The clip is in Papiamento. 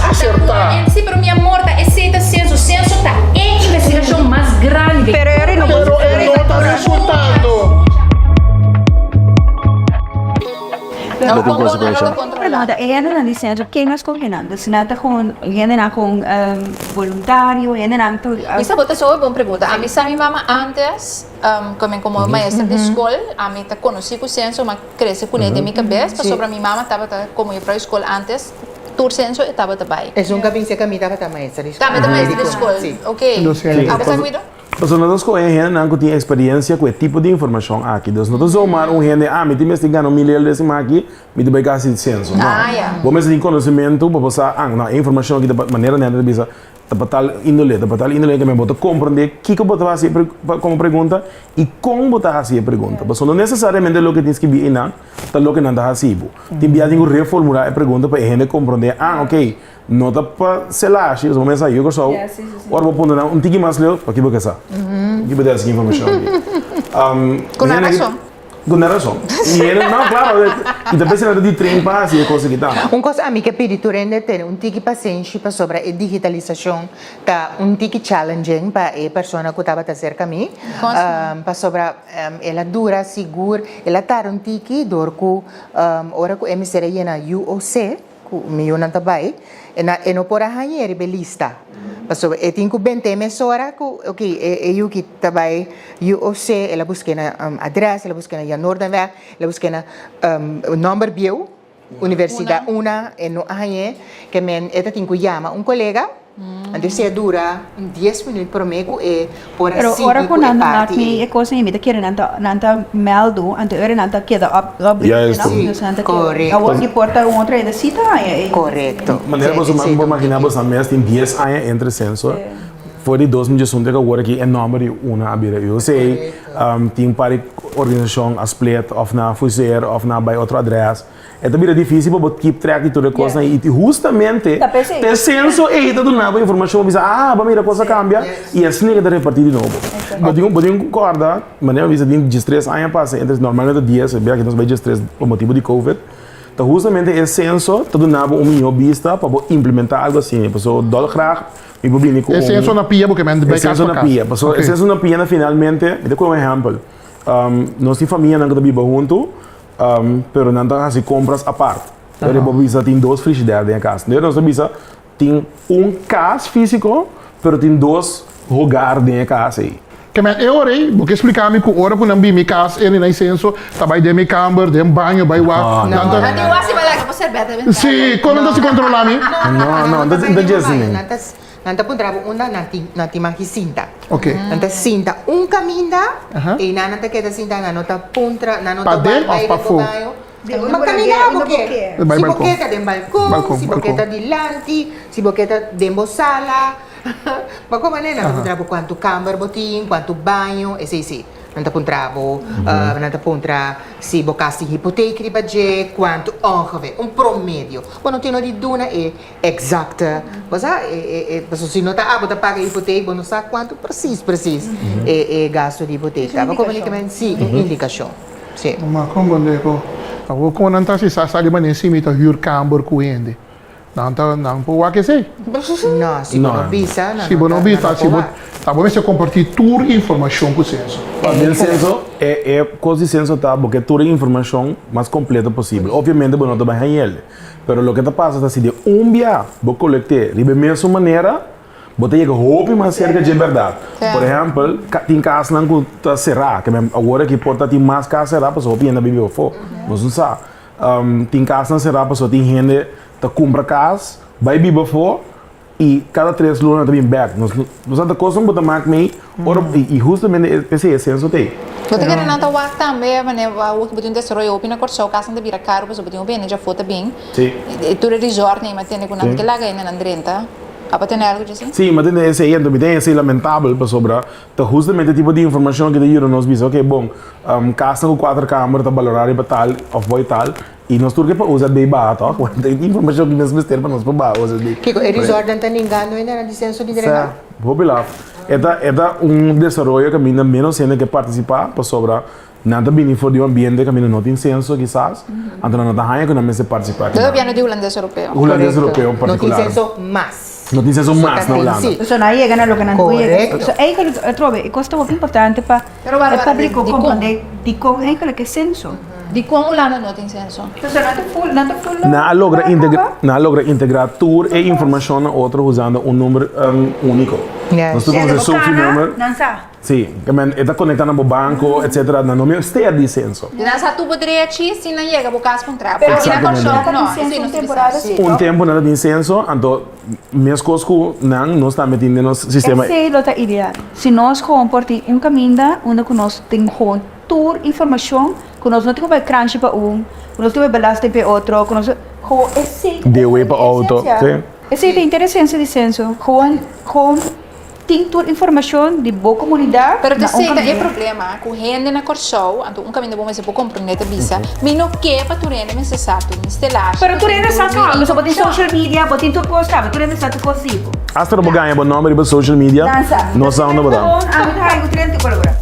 Asertá. Sí, pero mi amor, ta esei ta censo. Censo ta e investigashon mas grandi. Pero e no Pero e no ta resultando. No, kon bo nan lo kontrolá? Pregunta, e hendenan di censo, ken a scoge nan? Dus nan ta gewoon hendenan gewoon boluntario, hendenan tur. Misa bo ta haci hopi bon pregunta. Ami sa mi mama antes, como como maestra di school, ami ta conoci cu censo, ma crece cune den mi cabes, pasobra mi mama tabata como juffrouw di school antes, tur censo e tabata bay. Esun ka binse ka mi tabata maestra di school. Tambe ta maestra di school, ok. Abo sa Guido? Pasobra nos ta skohe hendenan ku tin eksperensia ku e tipo di informashon aki. Dus no ta zomaar un hende, ah, mi tin mester gana un mil euro den siman aki, mi ta bai kasi senso. No. Bo mester tin konosementu pa bo sa, ah, no, e informashon aki ta pa manera nèt ta bisa, ta pa tal índole, ta pa tal índole, ke men bo ta komprondé kiko bo ta hasi komo pregunta i kon bo ta hasi e pregunta. Pasobra no nesesariamente loke tin skibí einan ta loke nan ta hasi bo. Tin bia tin ku reformulá e pregunta pa e hende komprondé, ah, okey, No ta pa selashi, pasobra bo mester sa yu Kòrsou, ora bo puntra nan un tiki mas leu, pa ki bo ke sa? Ki bo ta hasi ki informashon aki? Ku nan rason. Ku nan rason. I hende, no, klaro, i ta pensa nan ta di tren pa hasi e kos aki tambe. Un kos ami ke pidi tur hende tene un tiki pasenshi pasobra e digitalisashon ta un tiki challenging pa e persona ku tabata serka mi, pasobra el a dura sigur, el a tarda un tiki dor ku ora ku e mester a yena UOC, Ku mi yunan ta bai, e na e no por a hañ'é riba e lista. Pasobra e tin ku bent'é mesora ku ok e e yu ki ta bai UOC, el a busk'é na adrès, el a busk'é na Jan Noordenweg, el a busk'é na nòmber bieu, universidat una, e no a hañ'é, ke men e ta tin ku yama un kolega. Anto esei a dura un dies minuut promé ku e por a Pero sigui ora ku ku e nan ta parti mak mi ei. e kosnan ei mi ta kere nan ta nan ta mèldu, anto ora nan ta keda up upgrade Juist. no? Sí, Dus nan ta keda korekto. awor di por ta un otro hende sí ta haña e Korekto. Manera Sí, boso esei por ta un imaginá tiki. boso mes tin dies aña entre censo. For di 2011 te ku awor aki e nòmber di una a bira UOC. Tin un par di organisashon a split òf nan a fuseer òf nan a bai otro adrès. E ta bira difícil pa bo keep track di tur e kosnan i hustamente Ta p'esei. ta e senso ei ta duna bo informashon bo bisa ah bo mira kos a kambia i asina ke ta repartí di nobo. Bo tin bo tin ku kòrda manera bo bisa tin diestres aña pasa entre normalmente ta dies e bia aki nos bai diestres pa motibu di covid ta hustamente e senso ta duna bo un mihó bista pa bo implementá algu asina pasobra dolgraag mi por bini ku E un senso na pia bo ke men e bai kas senso pa na kas. pia pasobra e Ok. senso na pia na finalmente mi ta kohe un ehèmpel nos tin famianan ku ta biba huntu Pero nan ta hasi compras apart. Pero bo bisa tin dos frigidair den e cas. Nos ta bisa tin un cas fisico, pero tin dos hogar den e cas ei. Ke men e ora ei, bo ke splika mi ku ora ku nan bin mi kas e na Isenso ta bai den mi kamber, den baño, bai wak. Nan tin wak si bai laga bo serbet den ventana. Si, kon nan ta si kontrola mi? No, no, nan ta dje asina. Nan ta puntra bo unda nan tin nan tin maki sinta. Ok. Nan ta sinta un kaminda i nan nan ta keda sinta nan no ta puntra nan no ta Paden bai òf bai den bo pafó? baño. Ma kaminda bo ke. Bai Si bo balkon. ke ta den balkon, Balkon, si bo ke balkon. ta dilanti, si bo ke ta den bo sala. Ma kon manera nan ta puntra bo kuantu kamber bo tin, kuantu baño, esei si. Nan ta puntra bo, nan ta puntra si bo kas tin hipotek riba dje, kuantu ongeveer, un promedio. Bo no tin no di duna e Exacte. Bo sa, e, e, e, pasobra si no ta abo ta paga hipoteek, bo no sa cuanto precies, precies e, e gasto di hipoteek ta. Es un Bo indicacion. Si, un indicacion. Si. Ma con bo cu awor con nan ta si sa sa di manera si mi ta huur kamber cu hende. Nan ta nan por wak esey. No, si bo no bisa, nan Si bo no no ta, nan bisa, no si por bo wak. ta bo mester comparti tur informacion cu censo. Den censo, e e cos di censo ta bo ke tur e informacion mas completo posibel. Obviamente bo no ta bay hañ'el. Pero loke ta pasa ta si di un bia bo kolekt'é riba e mesun manera, bo ta yega hopi mas serka dje bèrdat. Por ehèmpel, tin kasnan ku ta será, ke men awor aki por ta tin mas kas será pasobra hopi hende a bibi afó, nos no sa. Tin kasnan será pasobra tin hende ta kumpra kas, bai biba afó i kada tres luna nan ta bin bèk. Nos no sa ta kosnan ku bo ta mak mei ora i hustamente p'esei e senso t'ei. Bo ta kere nan ta wak tambe manera awor ku bo tin un desaroyo hopi na Kòrsou kasnan ta bira karu pasobra bo tin hopi hende djafó ta bin. Tur e resort nei m'a tende ku nan ke laga hende nan drenta. Abo tende algu dje si? Sí, m'a tende esei anto mi ta esei lamentabel pasobra ta hustamente e tipo di informashon ki ta yuda nos bisa ok bon kasnan ku kuater kamer ta balorá riba tal òf boi tal I nos tur ke pa usa bei baha tok? Want e informashon ki nos mester pa nos por baha usa bei. Kiko e resortnan ta ningando hende nan disenso di drenta? Sa, hopi laf. E ta e ta un desaroyo kaminda menos hende ke partisipá pasobra Nan ta bini for di un ambiente kaminda no tin censo kisas, anto nan no ta haña ku nan mester partisipá Nan ta biendo di hulandes europeo. Hulandes europeo en No tin partikular. censo mas. No tin censo mas na Hulanda. Sí. So nan a yega na loke nan por yega. Correcto. So eigenlijk atrobe e kos ta hopi importante pa Pero e Barbara, publico di- dikon? comprende dikon eigenlijk e censo. Dikon Hulanda no tin censo? So nan ta full nan ta full Nan a logra integra nan a logra integra tur e informashon na otro usando un number uniko. Yes. Nos tur konosé Sophie number. Nan sa. Sí, ke men e ta konektá na bo banko etcetera nan no mester di censo. Nan sa tur bo drechi sin nan yega bo kas kontra bo. Pero Aki na Exactamente. Kòrsou no, Nan ta tin esei censo nos un ta bisa. temporada sí. Un tempu nan ta tin censo, anto meskos ku nan nos tambe tin den nos sistema. Esei lo ta ideal. Si nos gewoon por tin un kaminda unda ku nos tin gewoon tur informashon ku nos no tin ku bai kranshi pa un, ku nos tin ku bai belasting pa e otro, ku nos gewoon esei ta DOW pa auto, esencia. sí. Esei ta interesencia di censo. Gewoon gewoon Tin tur informacion di bo comunidad Pero na un t'esei ta e caminda. problema ku hende na Kòrsou, anto un kaminda bo mester por komprendé ta bisa, mi no ke pa tur hende mester sa tur mi stelashi, Pero tur hende sa tur mi kaba, so bo tin informashon. social media, bo tin tur kos kaba, tur hende sa tur kos di bo. Hasta lo bo gaña bo nomber riba social media, Nan sa. no sa unda bo ta. Ami ta haña ku tur hende ta kolabora.